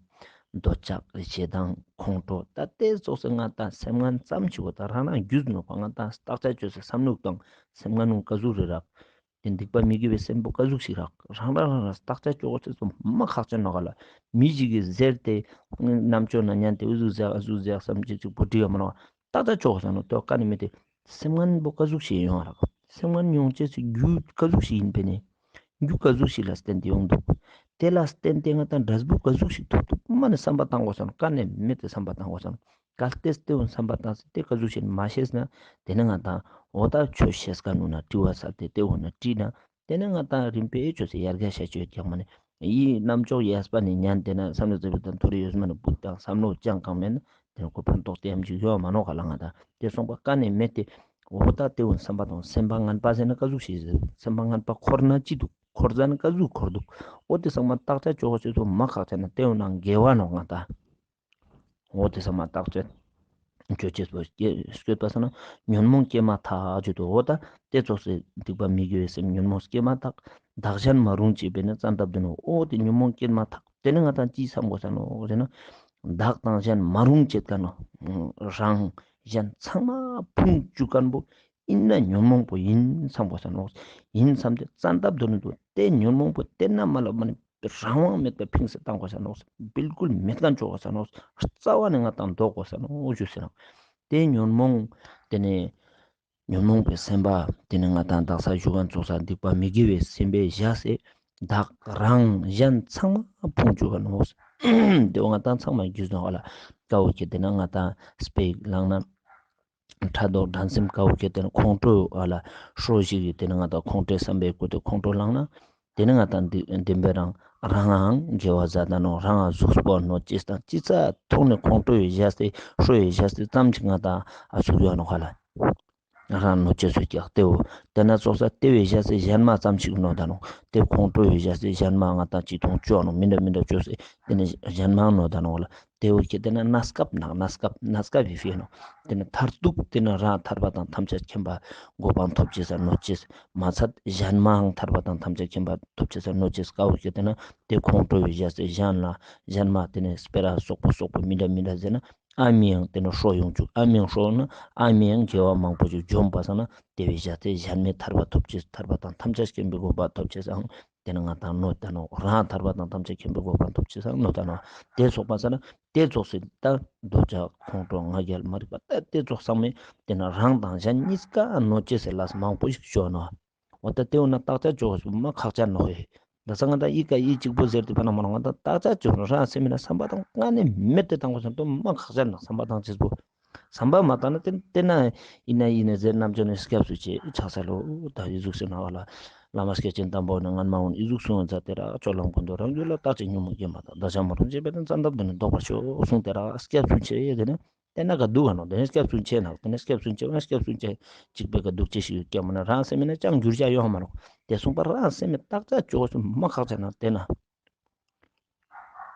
འདོད་ཆགས་ཞེ་སྡང་ཁོང་ཁྲོ་ད་ཏེ་ཙོགས་སེ་ང་དང་སེམས་ངན་ཙམ་ཞིག་གོ་ད་རང་རང་རྒྱུས་ནོག་པ་ང་དང་བརྟག་དཔྱད་ཅོས་སེ་བསམ་བློ་བཏང་སེམས་ངན་ནུ་ཀ་ཟུག་རེ་རག། ཏེ་སྡིག་པ་མི་དགེ་བའི་སེམས་པོ་ཀ་ཟུག་ཞིག་རག། རང་རང་རང་རང་བརྟག་དཔྱད་ཅོ་དགོས་ཚེ་ཚོ་མ་ཁག་ཅན་ནོག་ག་ལ། མི་ཞིག་གིས་ཟེར་ཏེ་རྣམ་ཅོ་ན་ཉན་ཏེ་འུ་ཟུག་ཟེར་ཨ་ཟུག་ཟེར་བསམ་ཅིག་ཅིག་པོ་འགྲིག་ག་མ་ནོག། བརྟག་དཔྱད་ཅོ་དགོས་ས་ནོག། ཏེ་ཀ་ནེ་མེད་དེ་སེམས་ངན་པོ་ཀ་ཟུག་ཞིག་ཡོང་རག། སེམས་ངན་ཡོང་ཅེས་སི་རྒྱུ་ཀ་ཟུག་ཞིག་ཨིན་པས་ནེ། རྒྱུ་ཀ་ཟུག་ཞིག་ལ་བརྟེན་ཏེ་ཡོང་འདུག། ཏེ་ལ་བརྟེན་ཏེ་ང་དང་འབྲས་བུ་ཀ་ཟུག་ཞིག་ཐོབ་འདུག་མ་ནེ་བསམ་པ་བཏང་དགོས་ས་ནོག། ཀ་ནེ་མེད་དེ་བསམ་པ་བཏང་དགོས་ས་ནོག། གལ་ཏེ་ཏེ་བོ་བསམ་པ་བཏང་སེ་ཏེ་ཀ་ཟུག་ཞིག་མ་ཤེས་ན་ཏེ་ནེ་ང་དང་འོ་ད་ཆོས་ཤེས་ཁན་ནུ་ན་དྲི་བ་ས་ཏེ་ཏེ་བོ་ན་དྲིས་ན་ཏེ་ནེ་ང་དང་རིམ་པས་ཅོས་སེ་ཡར་རྒྱས་ཤ་ཅོས་ཀྱང་མ་ནེ་ཡི་རྣམ་ཅོག་ཡས་པ་ནེ་ཉན་ཏེ་ན་བསམ་བློ་ཙེ་བོ་དང་ཐོ་རེ་ཡོད་མ་ནེ་བུད་དང་བསམ་བློ་ཅང་གང་མེད་ན་ཏེ་ནེ་ཁོ་ཕན་ཐོགས་ཏེ་ཡམ་ཅིག་ཡོང་མ་ནོག་ག་ལ། ང་དང་ཏེ་སོང་པ་ཀ་ནེ་མེད་དེ་འོ་ད་ཏེ་བོ་བསམ་པ་དང་སེམས་པ་ངན་པ་ཟེར་ན་ཀ་ཟུག་ཞིག་ཟེར་སེམས་པ་ངན་པ་འཁོར་ན་ཅི་འདུག་འཁོར་ཟ་ན་ཀ་ཟུག་འཁོར་འདུག། འོ་ཏེ་ཚང་མ་བརྟག་དཔྱད་ཅོ་དགོས་ཚེ་ཚོ་མ་ཁག་ཅན་ན་ཏེ་བོ་ན་དགེ་བ་ནོག་ང་དང་། འོ་ཏེ་ཚང་མ་བརྟག་དཔྱད་ཅོ་ཅེས་པོ་སྐྱེ་སྐྱོད་པ་ས་ན་ཉོན་མོངས་སྐྱེས་མ་ཐག་ཅེས་དུ་འོ་ད་ཏེ་ཙོགས་སེ་སྡིག་པ་མི་དགེ་བའི་སེམས་ཉོན་མོངས་སྐྱེས་མ་ཐག། བདག་གཞན་མ་རུངས་བྱེད་པས་ན་བཙན་ཐབས་ལྡན་ནོ། འོ་ཏེ་ཉོན་མོངས་སྐྱེས་མ་ཐག། ཏེ་ནེ་ང་དང་ཅི་བསམ་དགོས་ས་ནོག་ཟེར་ན་བདག་དང་གཞན་མ་རུངས་བྱེད་ཁན་ནོ། རང་གཞན་ཚང་མ་ཕུང་བཅུག་ཁན་བོ་ཨིན་ན་ཉོན་མོངས་པོ་ཨིན་བསམ་དགོས་ས་ནོག། ཨིན་བསམ་སྟེ་བཙན་ཐབས་སྡོད་ནི་དུག། ཏེ་ཉོན་མོངས་པོ་ཏེ་ན་མ་ལ་མ་ནི་རང་དབང་མེད་པའི་ཕིངས་སེ་བཏང་དགོས་ས་ནོག། བིལ་ཀུལ་མེད་ཁན་ཅོ་དགོས་ས་ནོག། རྩ་བ་ནེ་ང་དང་ལྡོག་དགོས་ས་ནོག་ཞུ་ཟེར་ན། ཏེ་ཉོན་མོངས་ཏེ་ནེ་ཉོན་མོངས་པའི་སེམས་པ་ཏེ་ནེ་ང་དང་དག་ས་ཞུ་ཁན་ཚོགས་ས་སྡིག་པ་མི་དགེ་བའི་སེམས་པའི་བཞག་སེ་བདག་རང་གཞན་ཚང་མ་ཕུང་བཅུག་ག་ནོག། ཏེ་བོ་ང་དང་ཚང་མ་རྒྱུས་ནོག་ག་ལ། ཀ་བོ་ཁྱེར་ཏེ་ན་ང་དང་སྤེ་ར་ལངས་ན། ཕྲག་དོག་འགྲན་སེམས་ཀ་བོ་ཁྱེར་ཏེ་ན་ཁོང་ཁྲོ་ཨ་ལ་ཧྲོ་ཞིག་གི་ཏེ་ནེ་ང་དང་ཁོང་ཁྲོའི་བསམ་པའི་སྐུ་ཏེ་ཁོང་ཁྲོ་ལངས་ན། ཏེ་ནེ་ང་དང་འདི་བདེན་པའི་རང་ རང་ངའང་དགེ་བ་ཟ་ད་ནོག། རང་ང་གཟུགས་པོ་གནོད་ཅེས་དང་ཅི་ཙ་ཐོག་ནེ་ཁོང་ཁྲོ་ཡི་ཞག་སྟེ་ཧྲོ་ཡི་ཞག་སྟེ་ཙམ་ཅིག་ང་དང་ཨ་ཟུག་ཡོད་ནོག་ཧ་ལ། རང་གནོད་ཅེས་སུ་ཀྱག་ཏེ་བོ། ཏེ་ནེ་ཙོགས་ས་ཏེ་བོའི་ཞག་སྟེ་གཞན་མ་ཙམ་ཅིག་གནོད་ད་ནོག། ཏེ་ཁོང་ཁྲོ་ཡི་ཞག་སྟེ་གཞན་མ་ང་དང་ཅི་ཐོང་ཅོ་ནོག་མི་འདྲ་མི་འདྲ་ཅོས་སེ་ཏེ་ནེ་གཞན་མའང་གནོད་ད་ནོག་ལ། ཏེ་བོ་ཁྱེད་ཏེ་ན་གནས་སྐབས་ནང་གནས་སྐབས་གནས་སྐབས་ཡི་ཕི་ནོག། ཏེ་ནེ་མཐར་ཐུག་ཏེ་ནེ་རང་ཐར་པ་དང་ཐམས་ཅད་མཁྱེན་པ་གོ་འཕང་ཐོབ་ཅེས་ས་གནོད་ཅེས། མ་ཚད་གཞན་མའང་ཐར་པ་དང་ཐམས་ཅད་མཁྱེན་པ་ཐོབ་ཅེས་ས་གནོད་ཅེས་ཀ་བོ་ཁྱེད་ཏེ་ན་ཏེ་ཁོང་ཁྲོ་བའི་ཞག་སྟེ་གཞན་ལ་གཞན་མ་ཏེ་ནེ་སྤེ་ར་སོག་པོ་སོག་པོ་མི་འདྲ་མི་འདྲ་ཟེར་ན་ཨ་མི་ཡང་ཏེ་ནེ་ཧྲོ་ཡོང་ཅུག། ཨ་མི་ཡང་ཧྲོ་ན་ཨ་མི་ཡང་དགེ་བ་མང་པོ་ཅིག་འཇོམས་པ་སང་ན་ཏེ་བོའི་ཞག་སྟེ་གཞན་མའི་ཐར་པ་ཐོབ་ཅེས་ཐར་པ་དང་ཐམས་ཅད་མཁྱེན་པའི་གོ་འཕང་ཐོབ་ཅེས་སང་ཏེ་ནེ་ང་དང་གནོད་ད་ནོག། རང་ཐར་པ་དང་ཐམས་ཅད་མཁྱེན་པའི་གོ་འཕང་ཐོབ་ཅེས་སང་གནོད་ད་ནོག། ཏེ་ཙོགས་པ་ས་ན་ཏེ་ཙོགས་སེ་ད་འདོད་ཆགས་ཁོང་ཁྲོ་ང་རྒྱལ་མ་རིག་པ་ད་ཏེ་ཙོགས་ཚང་མས་ཏེ་ནེ་རང་དང་གཞན་གཉིས་ཀ་གནོད་ཅེས་སི་ལས་མང་པོ་ཞིག་ཅོ་ནོག། འོ་ད་ཏེ་བོ་ན་བརྟག་དཔྱད་ཅོ་མ་ཁག་ཅན་ནོག་ཧེ། ད་ས་ང་ད་ཨི་ཀ་ཨི་གཅིག་པོ་ཟེར་ཏེ་ཕ་ན་མ་ན་ང་ད་བརྟག་དཔྱད་ཅོ་ན་རང་སེམས་མི་ན་བསམ་པ་དང་ཀ་ནེ་མེད་དེ་བཏང་དགོས་སམ་ཏོ་མ་ཁག་ཅན་ནོག། བསམ་པ་དང་ཅེས་པོ། བསམ་པ་མ་བཏང་ན་ཏེ་ཏེ་ན་ཨི་ན་ཨི་ན་ཟེར་རྣམ་ཅོ་ནི་སྐྱབས་སུ་མཆི་ཆགས་སེ་ལོ། ད་ཨི་ཟུག་སེ་ན་བ་ལ་བླ་མ་སྐྱེས་ཆེན་དམ་པ་ནི་སྔན་མ་འོན་ཨི་ཟུག་གསུངས་ཡོད་ཙ་ཏེ་ར་སྤྱོད་ལམ་ཀུན་ཏུ་རང་རྒྱུད་ལ་བརྟག་ཅིང་ཉོན་མོངས་སྐྱེས་མ་ཐག་བདག་ཅག་མ་རུངས་བྱས་པས་ན་བཙན་ཐབས་དུ་ནི་བཟློག་པར་ཤོག་གསུངས་ཏེ་ར་སྐྱབས་སུ་མཆི་ཡེ་ཏེ་ནེ་ཏེ་ན་ག་འདུག་ག་ནོག། ཏེ་ནེ་སྐྱབས་སུ་མཆི་ནོག། ཏེ་ནེ་སྐྱབས་སུ་མཆི་བ་སྐྱབས་སུ་མཆི་ཅིག་པེ་ག་འདུག་ཅེས་ཤིག་ཡོད་ཀྱག་མ་ན་རང་སེམས་མི་ན་ཅང་འགྱུར་བྱ་ཡོང་མ་ནོག། ཏེ་གསུངས་པ་རང་སེམས་མི་བརྟག་དཔྱད་ཅོ་མ་ཁག་ཅན་ནོག་ཏེ་ན།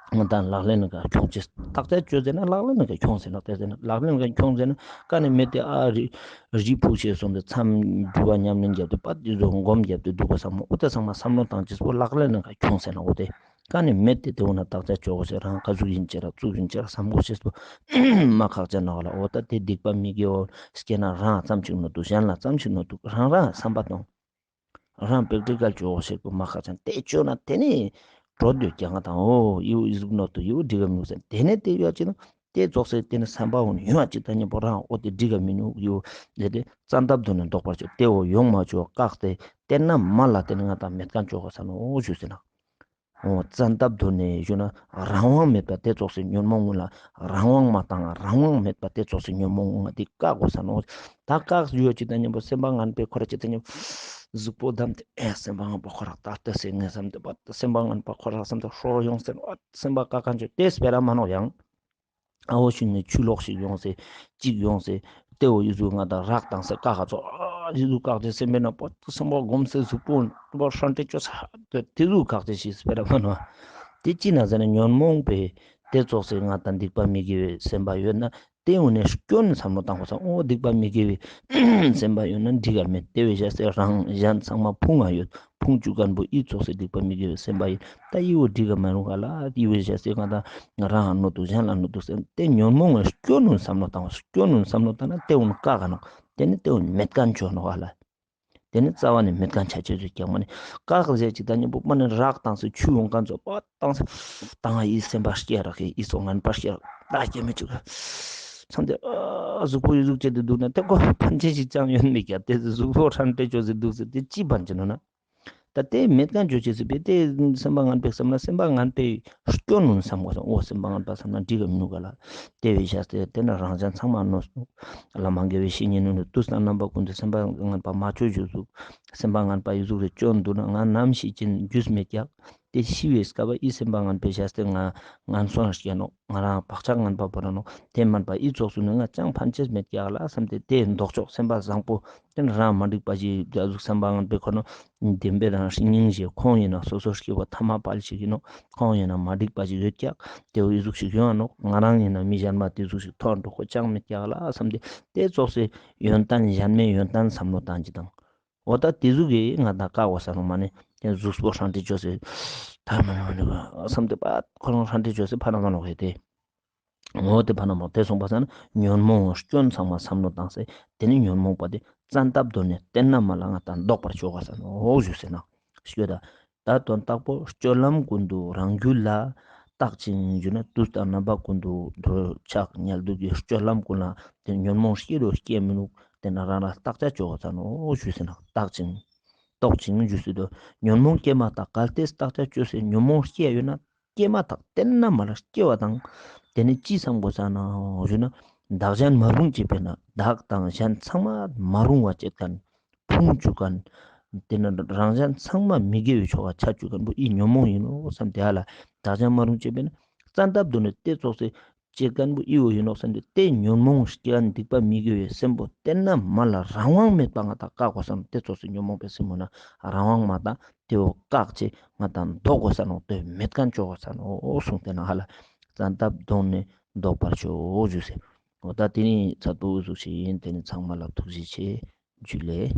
ང་དང་ལག་ལེན་ནི་ཀ་ཁྱོང་ཅེས་བརྟག་དཔྱད་ཅོ་ཟེར་ན་ལག་ལེན་ནི་ཀ་ཁྱོང་ཟེར་ནོག། ཏེ་ཟེར་ན་ལག་ལེན་ནི་ཀ་ཁྱོང་ཟེར་ན་ཀ་ནེ་མེད་དེ་ཨ་རི་རི་ཕུག་ཅེས་སོང་སྟེ་མཚམས་སྒྲུབ་པ་ཉམས་ལེན་རྒྱབ་སྟེ་པ་ཏི་ཟོ་སྒོམ་རྒྱབ་སྟེ་འདུག་པ་སམ་མོ། འོ་ཏེ་ཚང་མ་བསམ་བློ་བཏང་ཅེས་པོ་ལག་ལེན་ནི་ཀ་ཁྱོང་ཟེར་ནོག། འོ་ཏེ་ཀ་ནེ་མེད་དེ་ཏེ་འོ་ན་བརྟག་དཔྱད་ཅོ་གོས་ཤེས་རང་ཀ་ཟུག་ཡིན་ཅེས་ར་ཙུག་ཡིན་ཅེས་ར་བསམ་གོས་ཤེས་པོ་མ་ཁག་ཅན་ནོག་ལ། འོ་ད་ཏེ་སྡིག་པ་མི་དགེ་བོ་སྐྱེས་ན་རང་ཙམ་ཅིག་ནོ་འདུག། གཞན་ལ་ཙམ་ཅིག་ནོ་འདུག། རང་རང་བསམ་པ་དང་རང་པེག་ཏི་ཀལ་ཅོ་གོས་ཤེས་པོ་མ་ཁག་ཅན། ཏེ་ཅོ་ན་ཏེ་ནེ་འགྲོ་འདོད་ཀྱང་ང་དང་འོ་ཡིའུ་ཨི་ཟུག་ནོ་འདུག། ཡིའུ་འགྲིག་ག་མི་ནུག་ཟེར་ཏེ་ནེ་ཏེ་ཡོད་ཅེ་ན་ཏེ་ཙོགས་སེ་ཏེ་ནེ་བསམ་པ་འོ་ཡོང་བ་ཅིག་ད་ཉམ་པོ་རང་འོ་ཏེ་འགྲིག་ག་མི་ནུག་ཡིའུ་ཟེར་ཏེ་བཙན་ཐབས་དུ་ནི་བཟློག་པར་ཤོག། ཏེ་འོ་ཡོང་མ་ཅོ་བཀག་སྟེ་ཏེ་ན་མ་ལ་ཏེ་ནེ་ང་དང་མེད་ཁན་ཅོ་གོས་ས་ནོག་ཞུ་ཟེར་ན། འོ་བཙན་ཐབས་དུ་ནི་ཞུ་ན་རང་དབང་མེད་པ་ཏེ་ཙོགས་སེ་ཉོན་མོངས་ཀུན་ལ་རང་དབང་མ་བཏང་རང་དབང་མེད་པ་ཏེ་ཙོགས་སེ་ཉོན་མོངས་ཀུན་ལ་ཏེ་བཀག་གོས་ས་ནོག། ད་བཀག་ཞུ་ཡོད་ཅིག་ད་ཉམ་པོ་སེམས་པ་ངན་པའི་ཁོ་ར་ཅིག་ད་ཉམ་པོ་གཟུགས་པོ་བསྡམས་ཏེ་ཨེ་སེམས་པ་ངན་པ་ཁོ་ར་ད་ལྟ་སེ་ངས་བསམ་སྟེ་པ་སེམས་པ་ངན་པ་ཁོ་ར་བསམ་སྟེ་ཧྲོ་ཡོང་སེ་ཨ་སེམས་པ་བཀག་ཁན་ཅོ་ཏེ་སྤེ་ར་མ་ནོག་ཡང་། ཨ་འོ་ཞིག་ནེ་ཆུ་ལོག་ཞིག་ཡོང་སེ་ཅིག་ཡོང་སེ་ཏེ་འོ་ཨི་ཟུག་ང་དང་རག་བཏང་སེ་བཀག་ག་ཙོགས་ཨ་ཨི་ཟུག་བཀག་སྟེ་སེམས་པའི་ནང་པོ་སེམས་པ་སྒོམ་སེ་གཟུགས་པོ་པོ་ཧྲན་ཏེ་ཅོ་ས་ཏེ་ཏེ་ཟུག་བཀག་སྟེ་ཞིག་སྤེ་ར་མ་ནོག། ཏེ་ཅི་ན་ཟེར་ན་ཉོན་མོངས་པའི་ཏེ་ཙོགས་སེ་ང་དང་སྡིག་པ་མི་དགེ་བའི་སེམས་པ་ཡོད་ན་ཏེ་འོ་ནེ་སྐྱོན་བསམ་བློ་བཏང་གོས་ས། འོ་སྡིག་པ་མི་དགེ་བའི་སེམས་པ་ཡོད་ན་འགྲིག་ག་མེད། ཏེ་བོའི་ཞག་སྟེ་རང་གཞན་ཚང་མ་ཕུང་ང་ཡོད། ཕུང་བཅུག་ཁན་པོ་ཨི་ཙོགས་སེ་སྡིག་པ་མི་དགེ་བའི་སེམས་པ་ཡིན། ད་ཨི་བོ་འགྲིག་ག་མ་རུང་ག་ལ། ཨི་བོའི་ཞག་སྟེ་ང་དང་རང་ང་གནོད་འདུག་གཞན་ལ་གནོད་འདུག་ཟེར་ཏེ་ཉོན་མོངས་ཀུན་སྐྱོན་ནུན་བསམ་བློ་བཏང་། སྐྱོན་ནུན་བསམ་བློ་བཏང་ན་ཏེ་འོ་ན་བཀག་ག་ནོག། ཏེ་ནེ་ཏེ་འོ་ན་མེད་ཁན་ཅོ་ནོག་ག་ལ། ཏེ་ནེ་རྩ་བ་ནེ་མེད་ཁན་ཆ་ཅེས་ཟེར་ཀྱང་མ་ནེ་བཀག་ཟེར་ཅིག་ད་ཉམ་པོ་མ་ནེ་རག་བཏང་སེ་ཆུ་ཡོང་ཁན་ཙོགས་པ་བཏང་སེ་བཏང་ཨི་སེམས་པ་སྐྱེ་རག་གི་ཨི་ཙོགས་ངན་པ་སྐྱེ་རག་ད་སྐྱེ་མི་ཅུག་ག་བསམ་སྟེ་ཨ་གཟུགས་པོ་ཨི་ཟུག་ཅེས་ཏེ་འདུག་ན་ཏེ་ཁོ་ཕན་ཆེ་ཞིག་ཅང་ཡོད་མེད་ཀྱག། ཏེ་གཟུགས་པོ་ཧྲན་ཏེ་ཅོས་སེ་འདུག་ཟེར་ཏེ་ཅི་ཕན་ཆེ་ནོག་ན། ད་ཏེ་མེད་ཁན་ཅོ་ཅེས་སི་ཕི་ཏེ་སེམས་པ་ངན་པའི་བསམ་ན་སེམས་པ་ངན་པའི་སྐྱོན་ནུན་བསམ་གོས་ས། འོ་སེམས་པ་ངན་པ་བསམ་ན་འགྲིག་ག་མི་ནུག་ག་ལ། ཏེ་བོའི་ཞག་སྟེ་ཏེ་ན་རང་གཞན་ཚང་མ་གནོད་སོང་། བླ་མ་དགེ་བའི་བཤེས་གཉེན་ནི་དུས་དང་རྣམ་པ་ཀུན་ཏུ་སེམས་པ་ངན་པ་མ་ཅོ་ཞུ་ཟུག། སེམས་པ་ངན་པ་ཨི་ཟུག་རེ་ཅོ་འདུག་ན་ང་ནམ་ཤི་ཅེས་རྒྱུས་མེད་ཀྱག། ཏེ་ཤི་བའི་སྐབས་ཨི་སེམས་པ་ངན་པའི་ཞག་སྟེ་ང་ངན་སོང་ང་སྐྱེ་ནོག། ང་རང་བག་ཆགས་ངན་པ་བོར་ར་ནོག། ཏེ་མན་པ་ཨི་ཙོགས་སུ་ནི་ང་ཅང་ཕན་ཆེས་མེད་ཀྱག་ལ་བསམ་སྟེ་ཏེ་ལྡོག་ཕྱོགས་སེམས་པ་བཟང་པོ་ཏེ་ན་རང་མ་འགྲིག་པ་ཞིག་ཡ་ཟུག་སེམས་པ་ངན་པའི་ཁོ་ནོ་བདེན་པའི་རང་སྙིང་རྗེ་ཁོང་ཡིན་ན་སོ་སོ་སྐྱེ་བོ་ཐ་མ་དཔལ་ཞིག་ཡིན་ནོག། ཁོང་ཡིན་ན་མ་འགྲིག་པ་ཞིག་ཡོད་ཀྱག། ཏེ་འོ་ཨི་ཟུག་ཞིག་ཡོང་ང་ནོག། ང་རང་ཡིན་ན་མི་གཞན་མ་ཏེ་ཟུག་ཞིག་ཐོག་འགྲོ་ཁོ་ཅང་མེད་ཀྱག་ལ་བསམ་སྟེ་ཏེ་ཙོགས་སེ་ཡོན་ཏན་གཞན་མའི་ཡོན་ཏན་བསམ་བློ་བཏང་ཅིག་དང་། འོ་ད་ཏེ་ཟུག་གི་ང་དང་བཀག་གོས་ས་ནོག་མ་ནེ་ཏེ་གཟུགས་པོ་ཧྲན་ཏེ་ཅོས་སེ་ཐ་མ་ནེ་བསམ་སྟེ་པ་ཁོ་རང་ཧྲན་ཏེ་ཅོས་སེ་ཕ་ན་མ་ནོག་ཧེ་ཏེ། འོ་ཏེ་ཕ་ན་མ་ཏེ་སོང་པ་ས་ན་ཉོན་མོངས་སྐྱོན་ཚང་མ་བསམ་བློ་བཏང་སེ་ཏེ་ནེ་ཉོན་མོངས་པ་ཏེ་བཙན་ཐབས་དུ་ནི་ཏེ་ན་མ་ལ་ང་དང་བཟློག་པར་ཤོག་ག་ས་ནོག་ཞུ་ཟེར་ན། ཤོད་ད། ད་དོན་དག་པོ་སྤྱོད་ལམ་ཀུན་ཏུ་རང་རྒྱུད་ལ་བརྟག་ཅིང་ཞུ་ན་དུས་དང་རྣམ་པ་ཀུན་ཏུ་འདོད་ཆགས་ཉལ་འདུག་གི་སྤྱོད་ལམ་ཀུན་ལ་ཏེ་ཉོན་མོངས་སྐྱེ་རུ་སྐྱེ་མི་ནུག། ཏེ་ན་རང་རང་བརྟག་དཔྱད་ཅོ་ག་ས་ནོག་ཞུ་ཟེར་ན་བརྟག་ཅིང་། རྟོག་ཅིང་ཞུ་ཟེར་དུ་ཉོན་མོངས་སྐྱེས་མ་ཐག་གལ་ཏེ་བརྟག་དཔྱད་ཅོས་སེ་ཉོན་མོངས་སྐྱེ་ཡོད་ན་སྐྱེས་མ་ཐག་ཏེ་ན་མ་ལ་སྐྱེ་བ་དང་། ཏེ་ནེ་ཅི་བསམ་གོས་ས་ནོག་ཞུ་ན་བདག་གཞན་མ་རུངས་བྱེད་པས་ན་བདག་དང་གཞན་ཚང་མ་མ་རུང་བ་བྱེད་ཁན། ཕུང་བཅུག་ཁན། ཏེ་ནེ་རང་གཞན་ཚང་མ་མི་དགེ་བའི་ཆོ་ག་ཆ་ཅུག་ཁན་བོ་ཨི་ཉོན་མོངས་ཨིན་ནོག་སམ་ཏེ་ཧ་ལ་བདག་གཞན་མ་རུངས་ཅོས་པ་ན་བཙན་ཐབས་དུག་ནེ་ཏེ་ཙོགས་སེ་ཅོ་ཁན་བོ་ཨི་བོ་ཨིན་ནོག་སམ་ཏེ་ཏེ་ཉོན་མོངས་སྐྱེ་ཁན་སྡིག་པ་མི་དགེ་བའི་སེམས་པོ་ཏེ་ན་མ་ལ་རང་དབང་མེད་པ་ང་དང་བཀག་གོས་ས་ནོག་ཏེ་ཙོགས་སེ་ཉོན་མོངས་པའི་སེམས་པོ་ན་རང་དབང་མ་དང་ཏེ་བོ་བཀག་ཅེས་ང་དང་ལྡོག་གོས་ས་ནོག་ཏེ་མེད་ཁན་ཅོ་གོས་ས་ནོག་གསུངས་ཏེ་ན་ཧ་ལ་བཙན་ཐབས་དུག་ནེ་ལྡོག་པར་ཤོག་ཞུས་སེ། འོ་ད་ཏེ་ནེ་ཚར་དུག་ཟུག་ཤིག་ཨིན། ཏེ་ནེ་ཚང་མ་ལ་ཐུགས་རྗེ་ཆེ། ཇུ་ལེ།